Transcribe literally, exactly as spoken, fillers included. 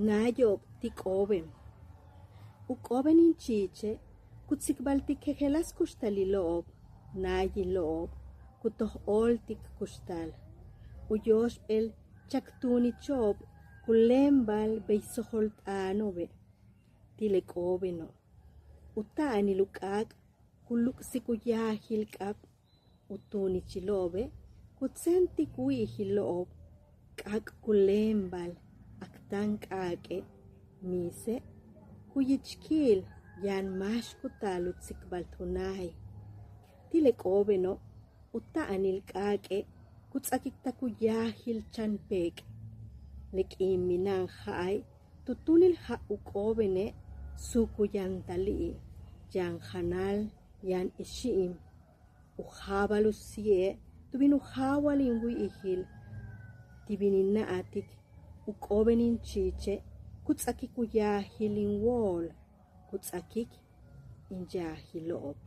Náayo'ob ti' k'ooben. U k'ooben in chi'iche' ku tsikbaltik jejeláas kuxtalilo'ob. Náay in lo'ob ku toj óoltik kuxtal. U yóoxp'éel chak tuunicho'ob ku léembal bey sojol t'aano'obe'. Ti' le k'oobeno', u ta'anil u k'áak' ku luk'sik u yaajil k'ab. U tuunichilo'obe' ku tséentik wi'ijilo'ob. K'áak' ku léembal ak táan k'áak'e', miise' ku yichkiil yaan máax ku taal u tsikbalt u náay. Ti' le k'oobeno', u ta'anil k'áak'e' ku ts'akik tak u yaajil chan peek'. Le k'iin mina'an ja'ay tu túunil ja' u k'oobene' suuk u yantali'il, yaan janal, yaan ixi'im. U jáabal u siie' tu bin u jáawal in wi'ijil. Ti' bin in na'atik, u k'ooben in chi'iche' ku ts'akik u yaajil in wóol, ku ts'akik in yaajilo'ob.